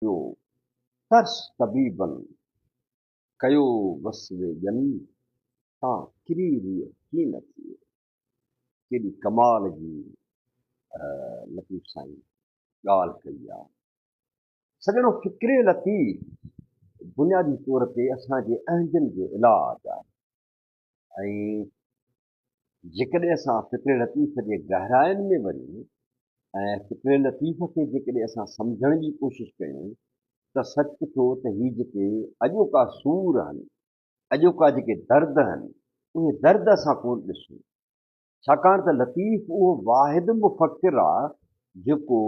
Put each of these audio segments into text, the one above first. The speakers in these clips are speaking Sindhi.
جو ترس طبيبن ڪيو وس ويڄن تان ڪري ريء ڪين نه ٿئي. ڪيڏي ڪمال جي لطيف سائين ڳالهه ڪئي آ. سڄڻو فڪر لطيف بنيادي طور تي اسان جي اهنجن جو علاج آهي ۽ جيڪڏهن اسان فڪر لطيف جي گهراين ۾ وڃون ۽ فڪر لطيف کي جيڪڏهن اسان سمجهڻ جي ڪوشش ڪيون ته سچ پڇو ته هي جيڪي اڄوڪا سور آهن، اڄوڪا جيڪي درد آهن، اهي درد اسان ڪونه ڏسون. ڇاڪاڻ ته لطيف اهو واحد مفڪر آ جيڪو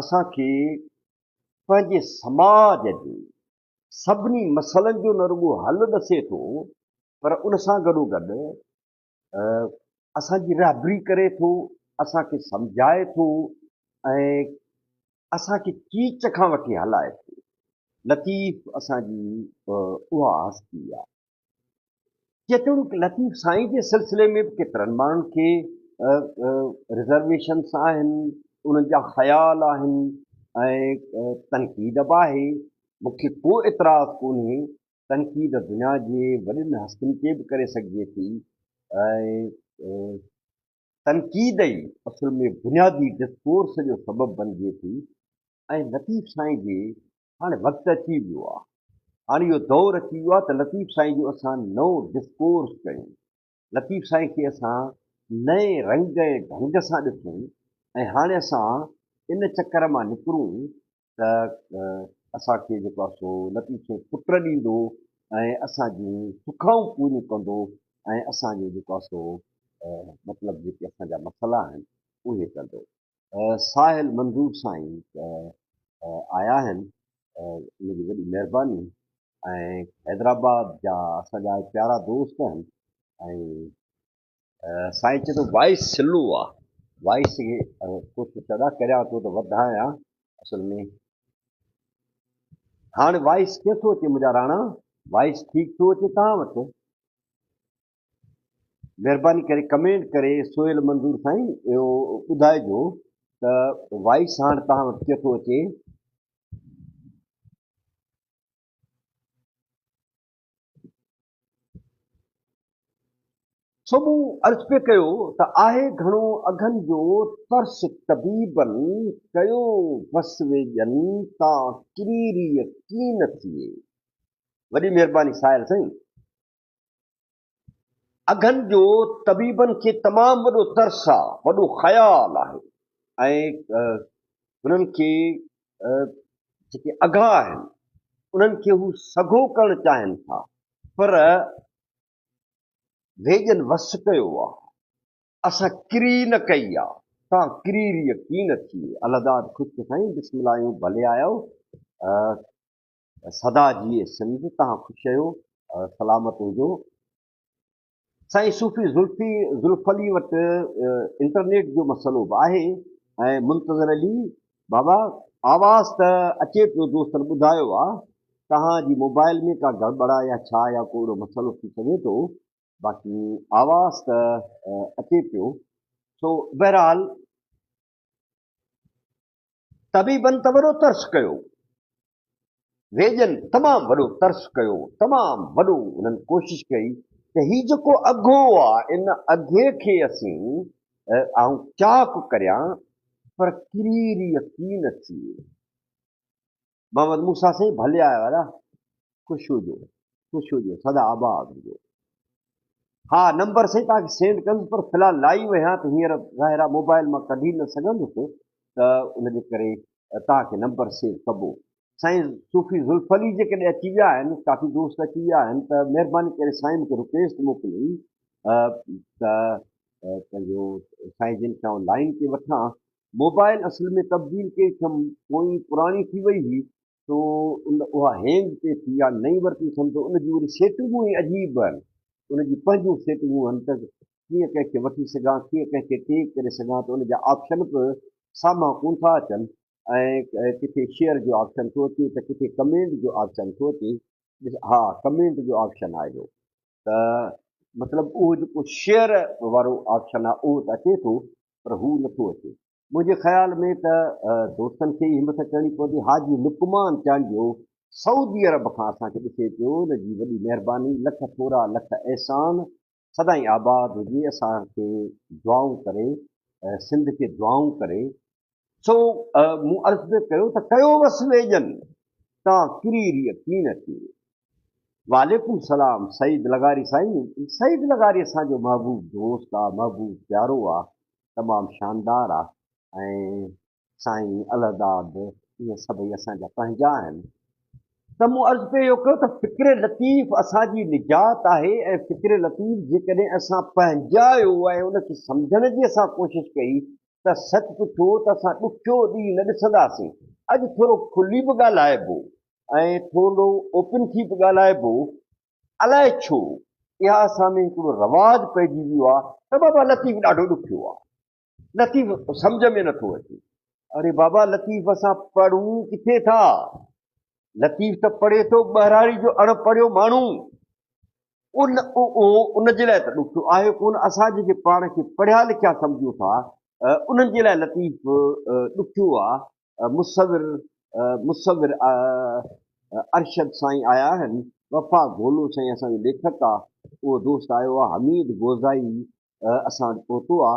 اسان کي پنهنجي سماج جي سڀني مسئلن جو نه رڳو حل ڏسي ٿو پر ان سان گڏوگڏ اسان جي رهبري ڪري ٿو، اسان کي سمجهائي ٿو ۽ اسان کي چيچ کان وٺي هلائي ٿو. لطيف اسان جي اها هستي آهي. جيتوڻيڪ لطيف سائين جي سلسلي ۾ به ڪيترن ماڻهن کي رزرويشنس آهن، انهن جا خيال آهن ۽ تنقيد به آهي، مون کي ڪو اعتراض ڪونهي، تنقيد دنيا جي وڏين هستين تي به ڪري سگهجي ٿي ۽ تنقيد ئي اصل ۾ بنيادي ڊسڪورس جو سبب بنجي ٿي ۽ لطيف سائين جي هاڻي وقت اچي ويو آ، هاڻي اهو دور اچي ويو آ ته لطيف سائين جو اسان نئون ڊسڪورس ڪيون، لطيف سائين کي اسان نئين رنگ ۽ ڍنگ سان ڏسون ۽ هاڻي اسان ان چڪر مان نڪرون ته اسان کي جيڪو آ سو لطيف سائين پٽ ڏيندو ۽ اسان جون سکائون پوريون ڪندو ۽ اسان جو جيڪو آ سو مطلب جيڪي اسان جا مسئلا آهن اهي ڪندو. ساحل منظور سائين آيا آهن ان جي وڏي مهرباني ۽ حيدرآباد جا اسان جا پيارا دوست آهن ۽ سائين چي ٿو وائس سلو آ وائس کي ڪوشش ادا ڪريان ٿو ته وڌايان اصل ۾ هاڻي وائس ڪيئن ٿو اچي منهنجا راڻا وائس ٺيڪ ٿو اچي توهان وٽ مھرباني ڪري ڪمينٽ ڪري سهيل منظور سائين اهو ٻڌائجو ته وائس هاڻ توهان وٽ ڪيئن ٿو اچي. سو مون عرض پئي ڪيو ته آهي گهڻو اگهن جو ترس طبيبن ڪيو وس ويڄن تان ڪري ريء ڪين ٿئي. وڏي مھرباني ساحل سائين. اگهن جو طبيبن کي تمام وڏو ترس آ، وڏو خيال آهي ۽ هنن کي جيڪي اگها آهن، انهن کي هو سگهو ڪرڻ چاهين ٿا، پر ويڄن وس ڪيو آ، اسان ڪري نه ڪئي آ، تان ڪري ريء ڪين ٿئي. الهداد خشڪ سائين بسم الله آهيون ڀلي آيؤ. سدا جيئي سنڌ توهان خوش رهيو سلامت هجو. سائين صوفي زلفي زلف علي وٽ انٽرنيٽ جو مسئلو به آهي ۽ منتظر علي بابا آواز ته اچي پيو دوستن ٻڌايو آ توهان جي موبائل ۾ ڪا گڙٻڙ آ يا ڇا يا ڪو اهڙو مسئلو ٿي سگهي ٿو باقي آواز ته اچي پيو سو بهرحال طبيبن ته وڏو ترس ڪيو. ويڄن تمام وڏو ترس ڪيو، تمام وڏو انهن ڪوشش ڪئي ته هي جيڪو اگهو آ، ان اگهي کي اسين آئون چاڪ ڪريان، پر ڪري ريء ڪين ٿئي. محمد موسيٰ سائين ڀلي آيا ادا، خوش هجو، خوش هجو، سدا آباد هجو. ها نمبر سائين توهان کي سينڊ ڪندس پر في الحال لائيو آهيان ته هينئر ظاهر آهي موبائل مان ڪڍي نه سگهندس ته ان جي ڪري توهان کي نمبر سيو ڪبو. سائين صوفي ذوالف علي جيڪڏهن اچي ويا آهن ڪافي دوست اچي ويا آهن ته مهرباني ڪري سائين مونکي رڪويسٽ موڪلي ته پنهنجو سائين جن کي آئون لائين تي وٺان موبائل اصل ۾ تبديل ڪئي اٿم پوئين پراڻي ٿي وئي هئي سو ان اها هينگ پئي ٿي يا نئين ورتي اٿم ته ان جون وري سيٽنگون ئي عجيب آهن ان جون پنهنجون سيٽنگون آهن ته ڪيئن ڪنهن کي وٺي سگهان ڪيئن ڪنهن کي ٽيگ ڪري سگهان ته ان جا آپشن به سامهان ڪونه ٿا اچن ۽ ڪٿي شيئر جو آپشن ٿو اچي ته ڪٿي ڪمينٽ جو آپشن ٿو اچي ها ڪمينٽ جو آپشن آيو ته مطلب اهو جيڪو شيئر وارو آپشن آهي اهو ته اچي ٿو پر هو نٿو اچي. منهنجي خيال ۾ ته دوستن کي ئي همٿ ڪرڻي پوندي. حاجي لقمان چانڊيو سعودي عرب کان اسان کي ڏسي پيو ان جي وڏي مهرباني لک ٿورا لک احسان سدائين آباد هجي اسان کي دعائون ڪري سنڌ کي دعائون ڪري. سو مون عرض به ڪيو ته ڪيو وس ويڄن تان ڪري ريء ڪين ٿئي. وعليڪم سلام سعيد لغاري سائين سعيد لغاري اسان جو محبوب دوست آ محبوب پيارو آ تمام شاندار آ ۽ سائين الهداد اهي سڀئي اسان جا پنهنجا آهن ته مون عرض پئي اهو ڪيو ته فڪر لطيف اسان جي نجات آهي ۽ فڪر لطيف جيڪڏهن اسان پنهنجايو ۽ ان کي سمجهڻ جي اسان ڪوشش ڪئي ته سچ پڇو ته اسان ڏکيو ڏينهن نه ڏسنداسين. اڄ ٿورو کلي به ڳالهائبو ۽ ٿورو اوپن ٿي به ڳالهائبو. الائي ڇو اها اسان ۾ هڪڙو رواج پئجي ويو آهي ته بابا لطيف ڏاڍو ڏکيو آهي. لطيف سمجهه ۾ نٿو اچي. اڙي بابا لطيف اسان پڙهون ڪٿي ٿا؟ لطيف ته پڙهي ٿو ٻهراڙي جو اڻ پڙهيو ماڻهو. ان اهو ان جي لاء ته ڏکيو آهي ڪونه، اسان جيڪي پاڻ کي پڙهيا لکيا سمجهون ٿا انهن جي لاء لطيف ڏکيو آ. مصور مصور ارشد سائين آيا آهن، وفا گولو سائين اسان جو ليکڪ آ اهو دوست آيو آ، حميد گوزائي اسان وٽ پهتو آ،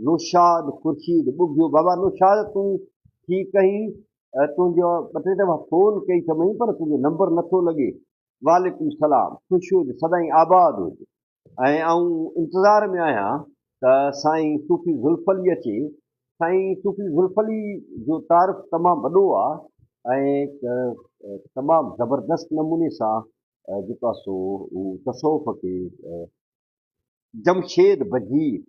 نوشاد خورشيد ٻگهيو بابا نوشاد تون ٺيڪ آهين تنهنجو ٻه ٽي دفعا فون ڪئي اٿمئي پر تنهنجو نمبر نٿو لڳي. وعليڪم السلام خوش هج سدائين آباد هج ۽ آئون انتظار ۾ آهيان ته سائين صوفي زلف علي اچي سائين صوفي زلف علي جو تعارف تمام وڏو آ ۽ تمام زبردست نموني سان جيڪو آ سو هو تصوف کي جمشيد بجير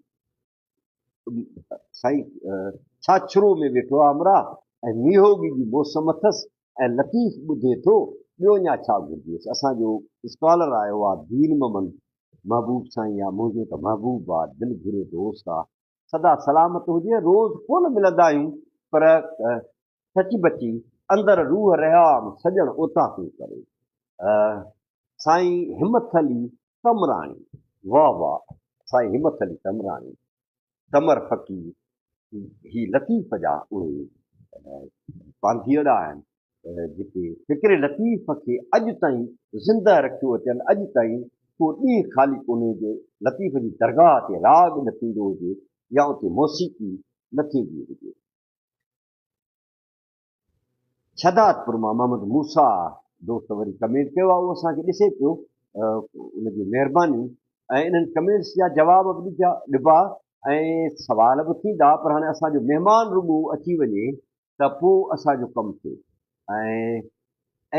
سائين ڇاڇرو ۾ ويٺو آ همراهه ۽ مينهوڳي جي موسم اٿس ۽ لطيف ٻڌي ٿو، ٻيو اڃا ڇا گهرجيس. اسان جو اسڪالر آيو آ دين محمد محبوب سائين آ، منهنجو ته محبوب آ، دل گهريو دوست آ. سدا سلامت هجي، روز ڪونه ملندا آهيون پر سچي بچي اندر روح رهيام سڄڻ اوطاقون ڪري. سائين همٿ علي تمراڻي واه واه سائين همٿ علي تمراڻي تمر فقير هي لطيف جا اهي پانڌيئڙا آهن جيڪي فڪر لطيف کي اڄ تائين زنده رکيو اچن اڄ تائين ڪو ڏينهن خالي ڪونهي جو لطيف جي درگاهه تي راڳ نه ٿيندو هجي يا اتي موسيقي نه ٿيندي هجي. شھدادپور مان محمد موسيٰ دوست وري ڪمينٽ ڪيو آهي اهو اسان کي ڏسي پيو ان جون مهربانيون ۽ انهن ڪمينٽس جا جواب به ڏجا ڏبا ۽ سوال به ٿيندا پر هاڻي اسان جو مهمان رڳو اچي وڃي ته پوء اسان جو ڪم ٿئي ۽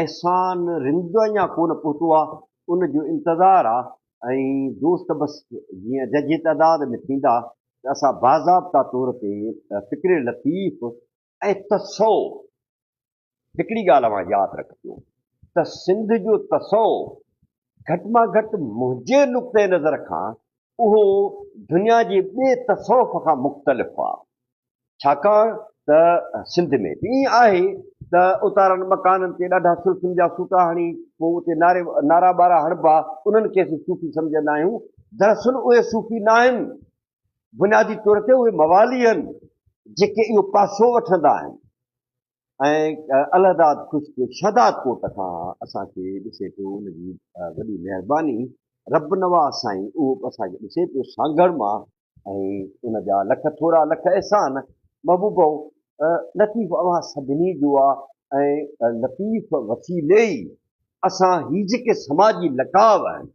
احسان رند اڃا ڪونه پهتو آهي ان جو انتظار آهي ۽ دوست بس جيئن ججهي تعداد ۾ ٿيندا ته اسان باضابطا طور تي فڪر لطيف ۽ تصوف، هڪڙي ڳالهه اوهان ياد رکجو ته سنڌ جو تصوف گهٽ مان گهٽ منهنجي نقطه نظر کان اهو دنيا جي ٻئي تصوف کان مختلف آ. ڇاڪاڻ ته سنڌ ۾ به ائين آهي ته اتارن مڪانن تي ڏاڍا سلفين جا سوٽا هڻي پوء اتي نعري نعرا ٻارا هڻبا، انهن کي اسين صوفي سمجهندا آهيون، دراصل اهي صوفي ناهن. بنيادي طور تي اهي موالي آهن جيڪي اهو پاسو وٺندا آهن ۽ الهداد خشڪ شهداد ڪوٽ کان اسان کي ڏسي پيو ان جي وڏي مهرباني رب نواز سائين اهو به اسان کي ڏسي پيو سانگهڙ مان ۽ ان جا لک ٿورا لک احسان محبوبو لطيف اوهان سڀني جو آ ۽ لطيف وسيلي ئي اسان هي جيڪي سماجي لقاء آهن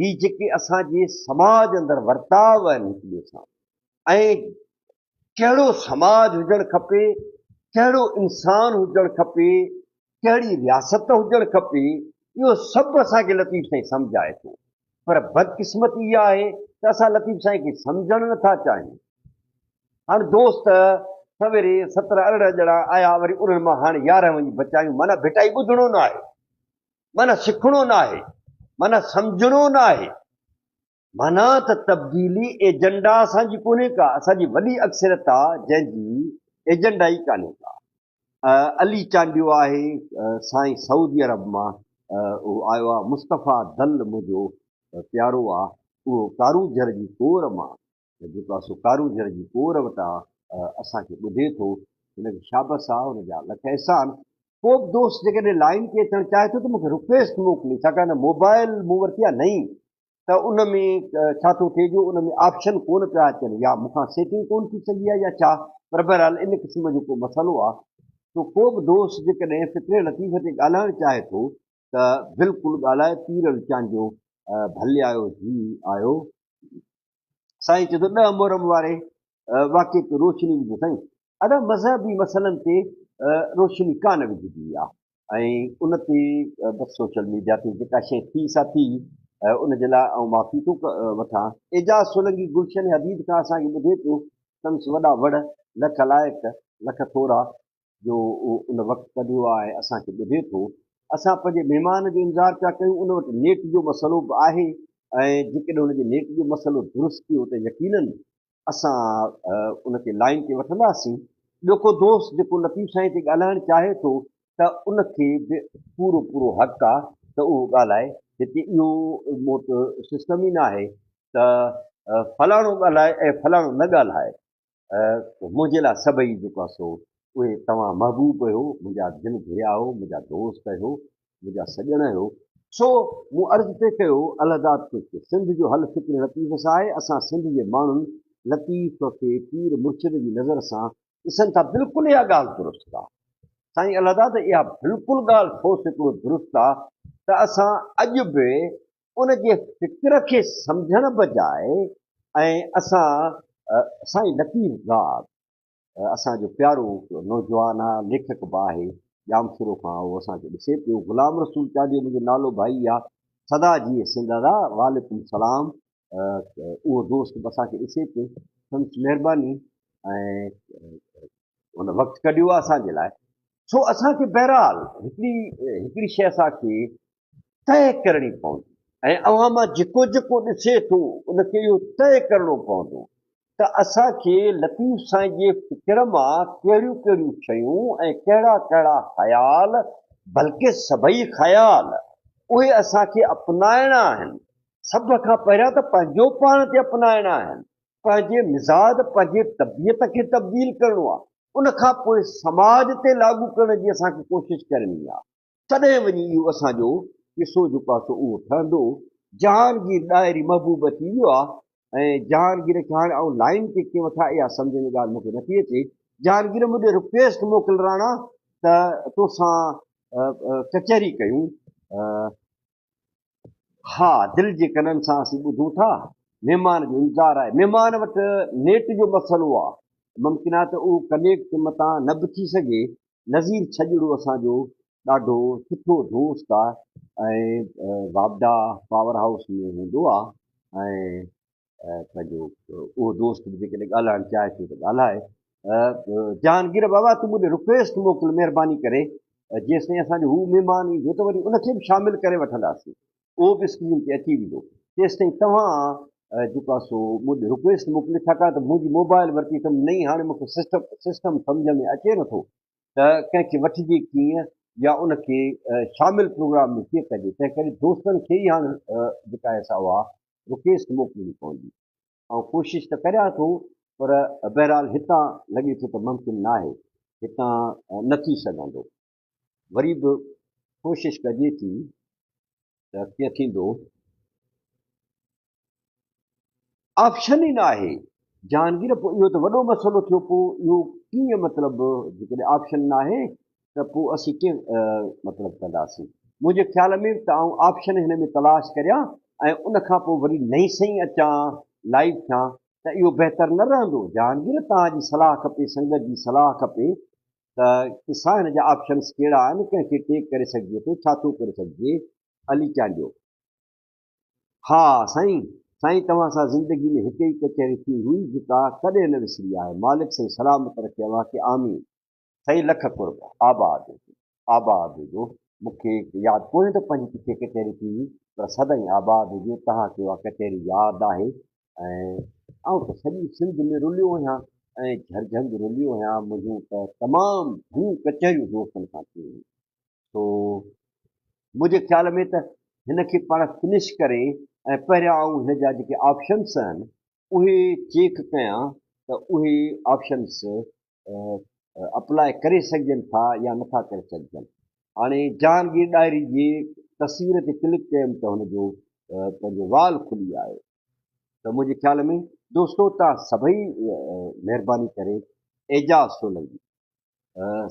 هي جيڪي اسان جي سماج اندر ورتاء آهن هڪ ٻئي سان ۽ ڪهڙو سماج هجڻ کپي، ڪهڙو انسان هجڻ کپي، ڪهڙي رياست هجڻ کپي، اهو سڀ اسان کي لطيف سائين سمجهائي ٿو. پر بدقسمتي اها آهي ته اسان لطيف سائين کي سمجهڻ نٿا چاهيون. هاڻ دوست سويري ستر 18 ڄڻا آيا وري انهن مان هاڻ 11 وڃي بچايون معنيٰ ڀٽائي ٻڌڻو ناهي. معنيٰ سکڻو ناهي، معنيٰ سمجهڻو ناهي، معنيٰ ته تبديلي ايجنڊا اسان جي ڪونهي ڪا، اسان جي وڏي اڪثريت آ جنهن جي ايجنڊا ئي ڪانهي ڪا. علي چانڊيو آهي سائين سعودي عرب مان اهو آيو آ، مصطفيٰ دل منهنجو پيارو آ، اهو ڪارونجهر جي ڪور مان جيڪو آ سو ڪارونجهر جي ڪور وٽان اسان کي ٻڌي ٿو، هن کي شابس آ، هن جا لک احسان. ڪو به دوست جيڪڏهن لائين تي اچڻ چاهي ٿو ته مون کي رڪويسٽ موڪلي، ڇاڪاڻ ته موبائل مون ورتي آ نئين ته ان ۾ ڇا ٿو ٿئي جو ان ۾ آپشن ڪونه پيا اچن يا مون کان سيٽنگ ڪونه ٿي سگهي آ يا ڇا، پر بهرحال ان قسم جو ڪو مسئلو آ سو ڪو به دوست جيڪڏهن فڪر لطيف تي ڳالهائڻ چاهي ٿو ته بلڪل ڳالهائي. پيرل چانڊيو ڀلي آيو جي آيو. سائين چئي ٿو ڏهه محرم واري واقعي تي روشني وجهو. سائين ادا مذهبي مسئلن تي روشني ڪانه وجهبي آ ۽ ان تي بس سوشل ميڊيا تي جيڪا شيء ٿي سا ٿي ان جي لاء آئون معافي ٿو وٺان. اعجاز سولنگي گلشن حديد کان اسان کي ٻڌي پيو سندس وڏا وڙ لک لائق لک ٿورا. جو ان وقت ڪڍيو آهي ۽ اسان کي ٻڌي ٿو. اسان پنهنجي مهمان جو انتظار پيا ڪيون، ان وٽ نيٽ جو مسئلو به آهي ۽ جيڪڏهن ان جي نيٽ جو مسئلو درست ٿيو ته يقينن اسان ان کي لائين تي وٺنداسين. ٻيو ڪو دوست جيڪو لطيف سائين تي ڳالهائڻ چاهي ٿو ته ان کي به پورو پورو حق آ ته اهو ڳالهائي. هتي اهو مون وٽ سسٽم ئي ناهي ته فلاڻو ڳالهائي ۽ فلاڻو نه ڳالهائي. منهنجي لاء سڀئي جيڪو آهي سو اهي توهان محبوب آهيو، منهنجا دل گهريا آهيو، منهنجا دوست آهيو، منهنجا سڄڻ آهيو. سو مون عرض پئي ڪيو الهداد ڪجهه سنڌ جو حل فڪر لطيف سان آهي، اسان سنڌ جي ماڻهن لطيف کي پير مرشد جي نظر سان ڏسن ٿا، بلڪل اها ڳالهه درست آهي سائين الهداد، اها بلڪل ڳالهه سو سيڪڙو درست آهي ته اسان اڄ به ان جي فڪر کي سمجهڻ بجاء ۽ اسان سائين لطيف زاد اسان جو پيارو نوجوان آ ليکڪ به آهي ڄامشورو کان اهو اسان کي ڏسي پيو غلام رسول چانڊيو منهنجو نالو ڀائي آ سدا جيئي سنڌ ادا وعليڪم سلام اهو دوست به اسان کي ڏسي پيو سندس مهرباني ۽ هن وقت ڪڍيو آ اسان جي لاء سو اسان کي بهرحال هڪڙي هڪڙي شيء اسان کي طئي ڪرڻي پوندي ۽ اوهان مان جيڪو جيڪو ڏسي ٿو ان کي اهو طئي ڪرڻو پوندو ته اسان کي لطيف سائين جي فڪر مان ڪهڙيون ڪهڙيون شيون ۽ ڪهڙا ڪهڙا خيال بلڪه سڀئي خيال اهي اسان کي اپنائڻا آهن. سڀ کان پهريان ته پنهنجو پاڻ تي اپنائڻا آهن، پنهنجي مزاج پنهنجي طبيعت کي تبديل ڪرڻو آهي، ان کان پوء سماج تي لاڳو ڪرڻ جي اسان کي ڪوشش ڪرڻي آهي. تڏهن وڃي اهو اسان جو قصو جيڪو آهي سو اهو ٺهندو. جهانگير ڏاهري محبوب اچي ويو آهي ۽ جهانگير کي هاڻي آئون لائين تي ڪيئن وٺان اها سمجهه ۾ ڳالهه مون کي نٿي اچي. جهانگير مون ڏي رڪويسٽ موڪل راڻا ته توسان ڪچهري ڪيون. ها دل جي ڪنن سان اسين ٻڌون ٿا. مهمان جو انتظار آهي. مهمان وٽ نيٽ جو مسئلو آهي. ممڪن آهي ته اهو ڪنيڪٽ متان نه به ٿي سگهي. نذير ڇڄڙو اسان جو ڏاڍو سٺو دوست آ ۽ واپڊا پاور هائوس ۾ هوندو آ ۽ پنهنجو اهو دوست به جيڪڏهن ڳالهائڻ چاهي ٿو ته ڳالهائي. جهانگير بابا تون مون ڏي رڪويسٽ موڪل مهرباني ڪري جيستائين اسان جو هو مهمان ايندو ته وري ان کي به شامل ڪري وٺنداسين اهو به اسڪرين تي اچي ويندو تيستائين توهان جيڪو آهي سو مون ڏي رڪويسٽ موڪليو ڇاڪاڻ ته منهنجي موبائل ورتي اٿم نئين هاڻي مون کي سسٽم سسٽم سمجهه ۾ اچي نٿو ته ڪنهن کي وٺجي ڪيئن يا ان کي شامل پروگرام ۾ ڪيئن ڪجي تنهن ڪري دوستن کي ئي هاڻي جيڪا آهي سا اها رڪويسٽ موڪلڻي پوندي. آئون ڪوشش ته ڪريان ٿو پر بهرحال هتان لڳي ٿو ته ممڪن ناهي، هتان نه ٿي سگهندو. وري به ڪوشش ڪجي ٿي ته ڪيئن ٿيندو. آپشن ئي ناهي جهانگير پوء اهو ته وڏو مسئلو ٿيو پوء اهو ڪيئن مطلب جيڪڏهن آپشن ناهي ته پوء اسين ڪيئن مطلب ڪنداسين. منهنجي خيال ۾ ته آئون آپشن هن ۾ تلاش ڪريان ۽ ان کان پوء وري نئين سئين اچان لائيو ٿيان ته اهو بهتر نه رهندو. جهانگير توهان جي صلاح کپي سنگت جي صلاح کپي ته ڏسان هن جا آپشنس ڪهڙا آهن ڪنهن کي ٽيگ ڪري سگهجي ٿو ڇا ٿو ڪري سگهجي. علي چانڊيو. ها سائين. سائين توهان سان زندگي ۾ هڪ ئي ڪچهري ٿي هئي جيڪا ڪڏهن نه وسري آهي. مالڪ سائين سلامت رکي اوهان کي آمين. سائين لک قرب آباد هجو آباد هجو مون کي ياد ڪونهي ته پنهنجي ڪٿي ڪچهري ٿي هئي پر سدائين آباد هجو توهان کي اها ڪچهري ياد آهي ۽ آئون ته سڄي سنڌ ۾ رليو آهيان ۽ جهرجهنگ رليو آهيان منهنجون ته تمام گهڻيون ڪچهريون دوستن سان ٿيون آهن سو منهنجي خيال ۾ ته هن کي پاڻ فنش ڪري ۽ پهريان آئون هن جا جيڪي آپشنس آهن اهي چيڪ ڪيان. ته اهي آپشنس اپلاء ڪري سگهجن ٿا يا نٿا ڪري سگهجن. هاڻي جهانگير ڏاهري جي تصوير تي ڪلڪ ڪيم ته هن جو پنهنجو وال کلي آيو ته منهنجي خيال ۾ دوستو توهان سڀئي مهرباني ڪري اعجاز سولنگي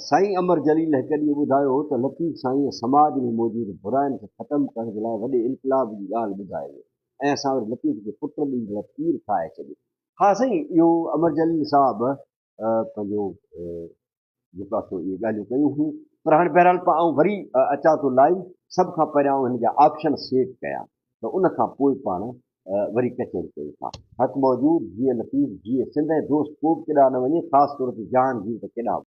سائين امر جليل هڪ ڏينهن ٻڌايو هو ته لطيف سائينء سماج ۾ موجود براين کي ختم ڪرڻ جي لاء وڏي انقلاب جي ڳالهه ٻڌائي ويو ۽ اسان وري لطيف کي پٽ ڏيندڙ پير ٺاهي ڇڏيو. ها سائين اهو امر جليل صاحب پنهنجو جيڪو آهي سو اهي ڳالهيون ڪيون هيون پر هاڻي بهرحال آئون وري اچان ٿو لائيو سڀ کان پهريان آئون هن جا آپشن سيٽ ڪيان ته ان کان پوء پاڻ وري ڪچهري ڪيون ٿا. حق موجود، جيئي لطيف، جيئي سنڌ ۽ دوست ڪو به ڪيڏانهن نه وڃي، خاص طور تي جهانگير ته ڪيڏانهن به.